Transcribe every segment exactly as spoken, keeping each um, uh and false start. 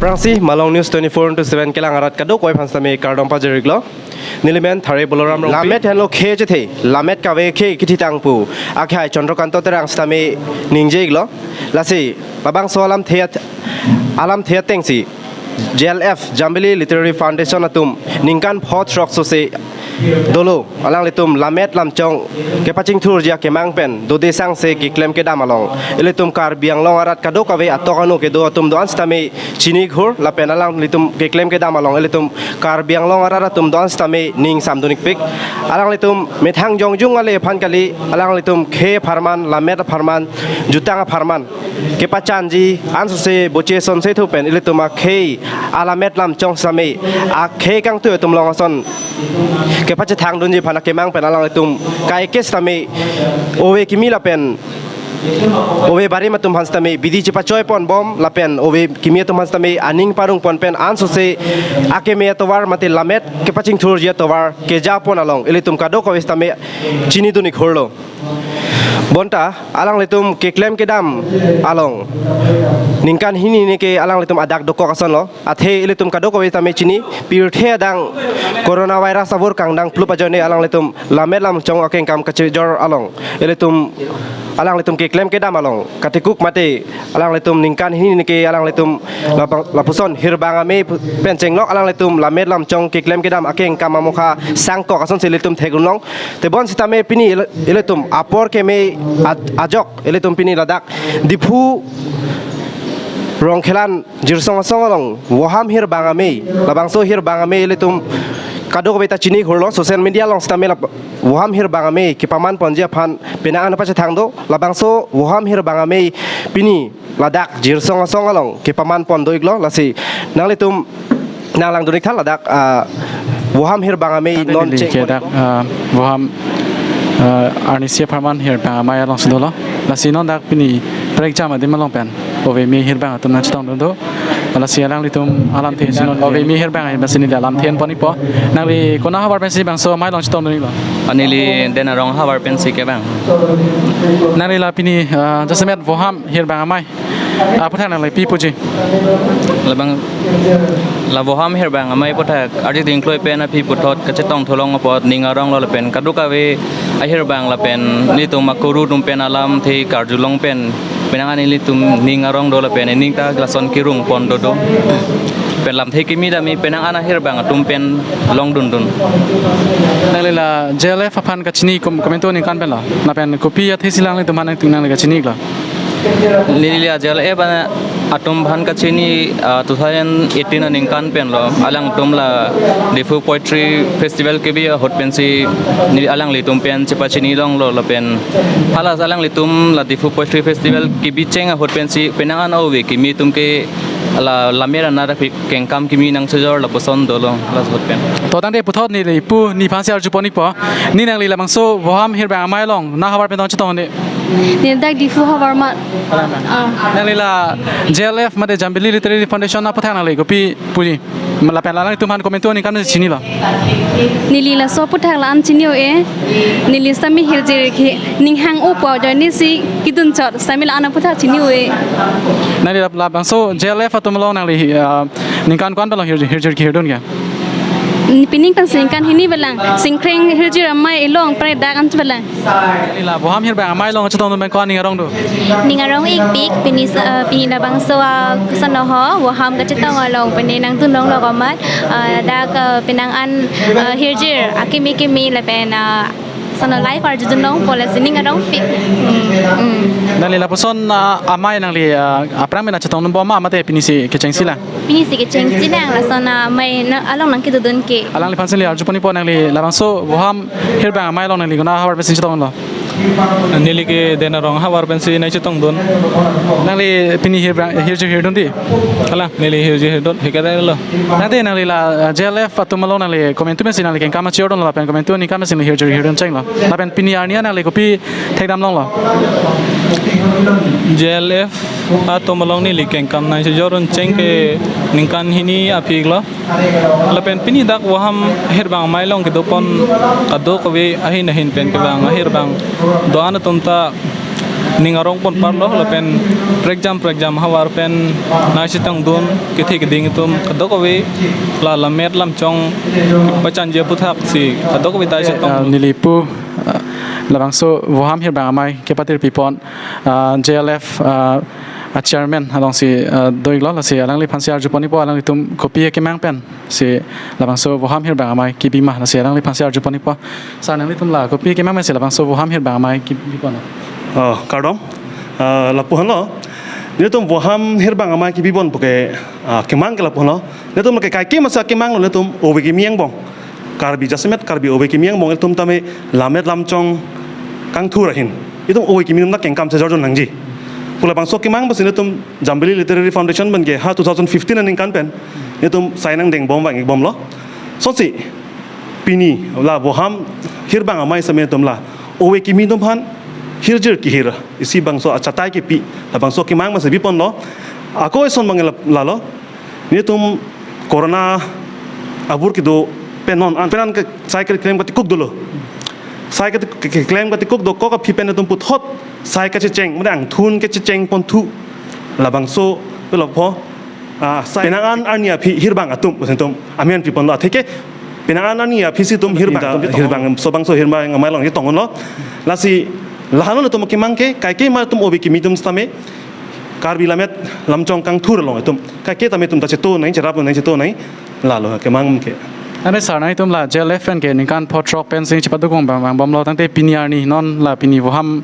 Aphrangsi Malong News twenty-four into seven kelang arat kadokave aphan sitame kardom pajir-iklo. Nelimen Thare Boloram Rongpi. Lammet henlo khei chethe, lammet kave khei kethitang pu akhai Chandrakanta Terang sitame ningje-iklo. Lasi labangso alamthe at-, alamthe atengsi J L F, Jambili Literary Foundation atum ningkan pho throk sose dolo, alanglitum lammet lamchong kepachingthurji akemang pen dode sangse keklem kedam along ilitum Karbi Anglong arat kadokave atok anu kedo atum do-an sitame chini-ikhur, lapen alanglitum keklem kedam along ilitum Karbi Anglong arat atum do-an sitame ning samdun-ikpik. Alanglitum methang jongjung ale aphan kali, alanglitum khei apharman, lammet apharman, jutang apharman kepachanji ansose boche sonse thu pen ilitum akhei alammet lamchong sitame akhei kangtui atum along ason kepachethangdunji aphan akemang pen alanglitum kaike sitame ove kimi lapen ove barim atum aphan sitame bidi chepachoi ponbom lapen ove kimi atum aphan sitame aning parong pon pen ansose akeme atovar mate lammet kepachingthurji atovar keja pon along ilitum kadokave sitame chinidun-ikhurlo. Bonta alanglitum keklem kedam along ningkan hini hini ke alanglitum adak dokok asonlo. Athe ilitum kadokave tame chini, pirthe adang coronavirus avur kangdang plup ajoine alanglitum lammet lamchong akengkam kachejor along ilitum alanglitum keklem kedam along katikuk mate alanglitum ningkan hini hini ke alanglitum labang, lapuson hirbang amei pu-, pen chenglok alanglitum lammet lamchong keklem kedam akengkam amokha sangkok asonsi ilitum thekdunlong. Tebon sitame pini il-, ilitum apor keme aj-, ajok ilitum pini ladak Diphu Rongkhelan Jirsong Asong along Voham hirbang amei, labangso hirbang amei ilitum kadokave ta chini-ikhurlo, social media along sitame lab-, Voham hirbang amei kepaman ponji aphan penang an pachethang do. Labangso Voham hirbang amei pini ladak Jirsong Asong along kepaman pon do-iklo. Lasi nanglitum nanglangdun-ik tha ladak, ah, Voham hirbang amei non neli cheng ke dak, ah, Voham, ah, arnisi apharman hirbang amei alongsi dolo. Lasi non dak pini prekjam adim along pen ove kimi hirbang atum nangchetongdun do. Lasi alanglitum alamthe si non ove kimi hirbang amei si neli alamthe en pon-ikpo. Nangli konat ahavar pensi bangso amei along chetongdun-iklo? Ah, neli Den Arong ahavar pensi kevang. Nangli la pini, ah, jasemet Voham hirbang amei aputhak nangli pi puji? Labang la Voham hirbang amei aputhak arje dingkloi pen aphi puthot kachetongthu long apot ning aronglo lapen kadokave ahirbang lapen nelitum akuru atum pen alamthe karjulong pen penang an nelitum ning arong do lapen ning ta lason kerung pon dodo. Pen lamthe kimi dam-i penang an ahirbang atum pen longdundun. Nangli la J L F aphan kachini kom-, komantu aningkan pen lo? Lapen kopi athe si alanglitum aphan nangli kachini-iklo? Neli la J L F atum aphan kachini, ah, two thousand eighteen aningkan pen lo. Alangtum la Diphu Poetry Festival kebi ahut pensi neli alanglitum pen chepachini longlo lapen hala alanglitum la Diphu Poetry Festival kebi cheng ahut pensi penang an ove kimi atum ke la lammet arat aphi kengkam kimi nangchejor lapuson dolo la ahut pen. To tangte puthot neli pu ni aphansi arju pon-ikpo. Ni nangli labangso Voham hirbang amei along konat ahavar pen tong chetong ne? Neli dak Diphu ahavar ma. Ah. Nangli la J L F mate Jambili Literary Foundation aputhak nangli kopi puji? Lapen alanglitum aphan komantu aningkan si chinilo? Neli laso aputhak la-an chini-o-e. Neli sitame hirjir ke ning hang-o pu ajoine si kedun chot sitame la-an aputhak chini-o-e. Nangli la, labangso J L F atum along nangli, ah, ningkan ko-an pen lo hirjir, hirjir kehirdun ke? Pining pen si ningkan hini balang, singkreng hirjir amei ilong prai dak an balang. Nangli la Voham hirbang amei along chetongdun pen ko-an ning arong do? Ning arong-ikpik, pini, eh, pini labangso, ah, koson ho, Voham kachetong along pini nangdun longlo komat, ah, dak, ah, penang an, ah, hirjir akimi kimi lapen, ah, koson live arjudun longpo lasi ning arong-ikpik. Hmm, hmm. Nangli lapuson, ah, amei nangli, ah, aphrang pen nangchetongdunbom ma mate pini si kechengsi lang? Pini si kechengsi lang, lason amei na along nangkedodun ke. Alangliphan si neli arju pon-ikpo, nangli labangso Voham hirbang amei along nangli konat ahavar pensi chetonglo? Neli ke Den Arong ahavar pensi nangchetongdun. Nangli pini hirbang, hirjir hirdun di? Kalang, neli hirjir hirdun, hikadai lo. Tangte nangli la, eh, J L F atum along nangli komantu pensi nangli kengkam chejordun lapen komantu aningkan pensi nangli hirjir hirdun chenglo? Lapen pini arni an nangli kopi thekdam longlo? J L F atum along neli kengkam nangchejordun cheng ke ningkan hini aphi-iklo. Lapen pini dak Voham hirbang amei along kedopon kadokave ahin ahin pen kevang ahirbang do-an atum ta ning arong ponparlo lapen prekjam prekjam havar pen nangchetongdun kethe keding atum kadokave la lammet lamchong pachanji aputhaksi kadokave ta chetong. Ah, neli pu, ah, labangso Voham Hirbang Amei kepatir pipon, ah, J L F, ah, a chairman alongsi, ah, do-iklo, lasi alangliphansi arjupon-ikpo, alanglitum kopi akemang pen si labangso Voham Hirbang Amei kebima, lasi alangliphansi arjupon-ikpo. Sir, nanglitum la kopi akemang pen si labangso Voham Hirbang Amei kebipon? Oh, kardom. Ah, lapu-anlo. Nelitum Voham Hirbang Amei kebipon puke, ah, kemang ke lapu-anlo. Nelitum ke kaike masa kemanglo, nelitum ove kimi angbong. Karbi jasemet, Karbi ove kimi angbong atum tame lammet lamchong kangthur ahin itum ove kimi atum ta kengkam sejor jon nangji pu labangso kemang pensi nelitum Jambili Literary Foundation pen ke ha two thousand fifteen aningkan pen nelitum sai nangdeng bom vang-ik bomlo. Lasi pini la Voham Hirbang Amei sitame nelitum la ove kimi atum aphan hirjir kehir isi bangso achatai kepi labangso kemang pensi biponlo. Ako eson abang la, lalo. Nelitum corona abur kedo pen non an pen an ke sai keklem katikuk dolo. Sai ke, ke, keklem katikuk dokok aphi pen nelitum puthot sai kachecheng, mane angthun kechecheng ponthu. Labangso pelok pho, ah, sai penang an arni aphi hirbang atum, pusi nelitum amen piponlo, atheke penang an arni aphi si itum hirbang atum, hirbang, so bangso Hirbang Amei along chetongdunlo. Lasi lahenlo nelitum kemang ke, kaike ma itum ove kimi atum sitame Karbi lammet lamchong kangthur along itum kaike tame itum ta cheto nangji, cherap nangji, cheto nangji, lalo kemang ke. Ane sir, nanglitum la J L F pen ke ningkan pho throk pensi chepadukung bang bang bomlo, tangte pini arni non la pini Voham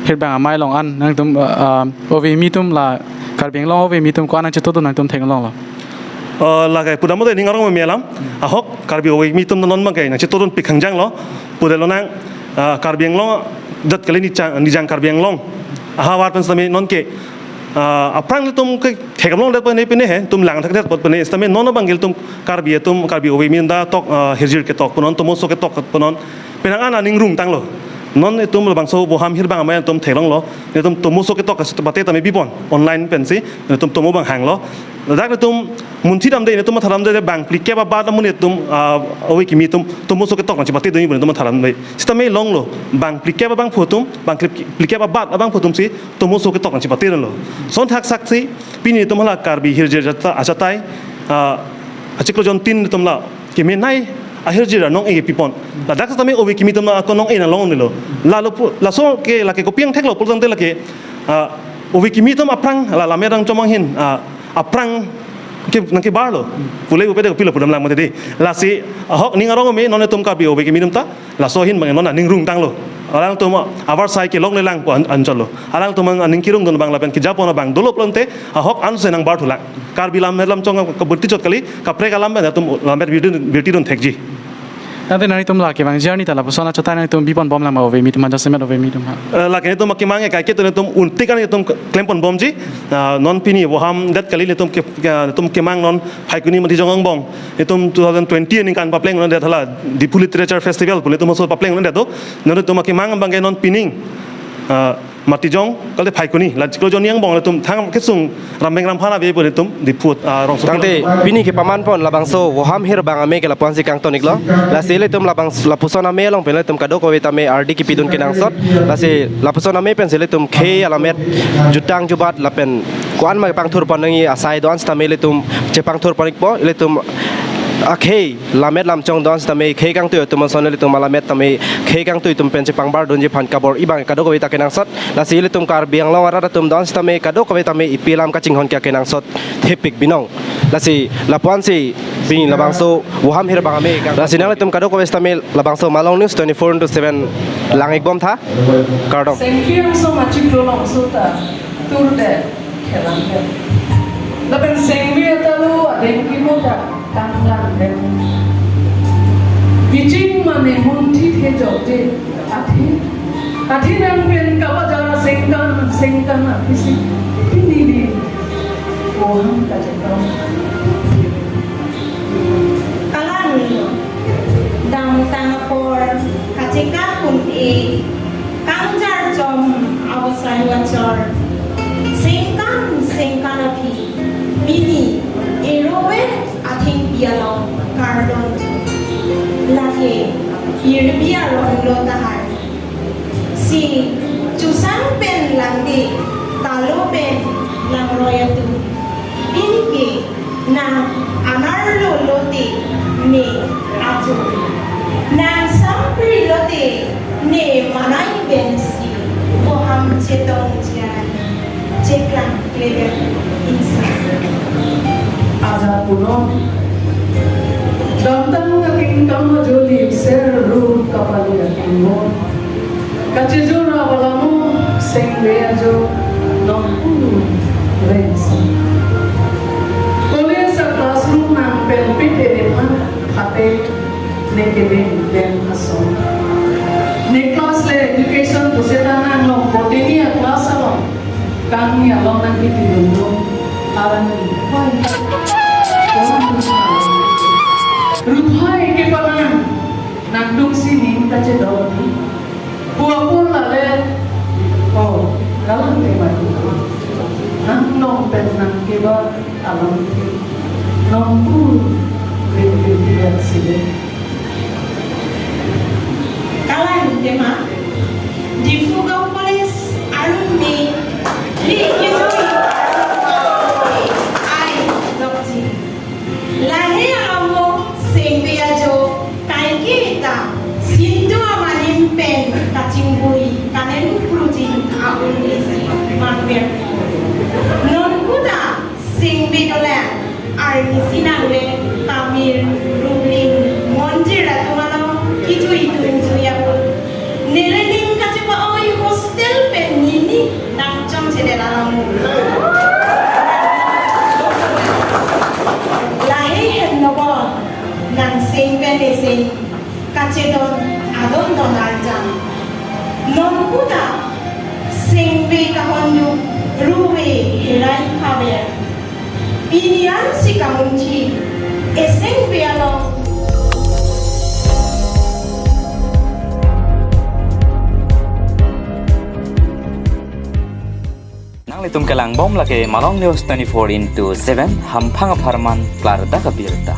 Hirbang Amei along an nangtum, ah, ah, ove kimi atum la Karbi Anglong ove kimi atum ko-an nangchetongdun nangtum theklonglo? Eh, lake pudamde ning arong meme alam. Ahok Karbi ove kimi atum non abang ke nangchetongdun pik hangjanglo. Pudelo nang, ah, Karbi Anglong adet kali, nijang, nijang Karbi Anglong ahavar pen sitame nonke, ah, aphrang nelitum ke thekdam longdet pene pene he, itum langthakdet apot pene sitame non abang ke itum Karbi atum, Karbi ove kimi atum ta tok, ah, hirjir ketok punon, tomoso ketok punon. Penang an aning rungtanglo. Non itum labangso Voham Hirbang Amei itum theklonglo. Itum tomoso ketok kachepate tame bipon online pensi itum tomo abang hanglo. Ladak itum munthi damde, itum matha damde bang phlikep abat amonit atum, ah, ove kimi atum tomoso ketok nangchepatedunji pu itum matha damde. Sitame longlo, bang phlikep abangphu atum, bang phli-, phlikep abat abangphu atum si tomoso ketok nangchepatedunlo. Lason thaksaksi pini itum hala Karbi hirjir jata achatai, ah, achiklo jontin itum la kemenei ahirjir anong-e pipon. Ladak sitame ove kimi atum ako nong-e nang longnelo. Lalo pu, laso ke lake kopi angthek lo pulotangte lake, ah, ove kimi atum aphrang la lammet lamchong ahin, ah, aphrang ke nangkebarlo. Pule upe de kopilo pudam lang mate de. Lasi ahok ning arong meme non itum Karbi ove kimi atum ta laso ahin abang non aning rungtanglo. Alangtum avarsai kelongle lang pu an-, anchotlo. Alangtum aning kerungdun abang lapen kejapon abang dolo pulote ahok anse nangbarthulang. Karbi lammet lamchong kabuti chot kali, kaprek alam pen itum lammet birti, birtidun thekji. Tangte nanglitum la kevangji arni ta lapuson achatai nangtum bipon bomlang ma ove kimi atum, jasemet ove kimi atum ha? Eh, lake nelitum akemang ke kaike itum untik an itum klempon bomji. Ah, non pini Voham det kali nelitum ke, ke, nelitum kemang non Phaikuni Matijong angbong. Itum two thousand twenty aningkan papleng non det hala Diphu Literature Festival pu nelitum oso papleng non det do. Non itum akemang abang ke non pining, ah, Matijong, kalite Phaikuni, la chiklo jon ni angbong itum thang kesung rambeng ramphan ave pu itum Diphu, ah, rongsopi. Tangte pini kepamanpon labangso Voham Hirbang Amei ke lapu-ansi kangton-iklo. Lasi ilitum labang lapuson amei along pen ilitum kadokave tame ardi kepidun kenangsot. Lasi lapuson amei pensi ilitum khei alammet jutang jubat lapen ko-an ma kepangthurpon nangji asai do-an sitame ilitum chepangthurpon-ikpo, ilitum akhei lammet lamchong do-an sitame khei kangtui atum ason ilitum alammet tame khei kangtui atum pen chepangbardunji aphan kabor-i abang kadokave ta kenangsot. Lasi ilitum Karbi Anglong arat atum do-an sitame kadokave tame epi alam kachinghon ke akenangsot thepik binong. Lasi lapu-ansi pini labangso Voham Hirbang Amei kang. Lasi nanglitum kadokave sitame labangso Malong News twenty-four into seven lang-ik bomtha. Kardom. Sengpi angso machik lo longso ta tur de. Khelang ke. Lapen sengpi ata lo adeng kimo ta kanglang dem. Biching mane munthi thejok je athe. Athe nang pen kabajar sengkan sengkan aphisi. Pini di. Voham kachetong. Kalang damtang apor kachekap un-e kangjar chom awasai wachor sengkan sengkan aphi pini erove athengpi along kardom. Lake irbi aron lo tahai. Si chusang pen lang Kachejor avalamo Sengve ajo nonpu rengsi. College a-classroom nangpelpit edet ma, khate ne kedeng den ason. Ne class le education puseta nanglong, koteni a-class along kangni along nangkitidunlo. Arni hoi. Rubhai kepanang nangdungsi ning kachedok pu apor lale, oh, kalang tema tu. Nanglong pen nangkeba alam ti nonpu rin rin sile. Kalang tema, Diphu Gaon College arumni li kejui ai dokji. Lahei amo Sengve ajo kaike ta Sindhu amanim pen kachingbui kanem pruji a-un isi manver. Non kuta Sengve dolang arnisi nangle kamir rubling mondir atum along kejui tunjui ahut, neli ning kachepa-oi hostel pen nini nangchongchedet alam. Lahei henlo bo nang seng pen eseng kachedon adon don arjan. Non kuta Sengve kahonduk ruve herai phaver. Pini ansi kamunchi eseng pe along. Nanglitum kelangbom lake Malong News twenty-four into seven, hamphang apharman klardak abirta.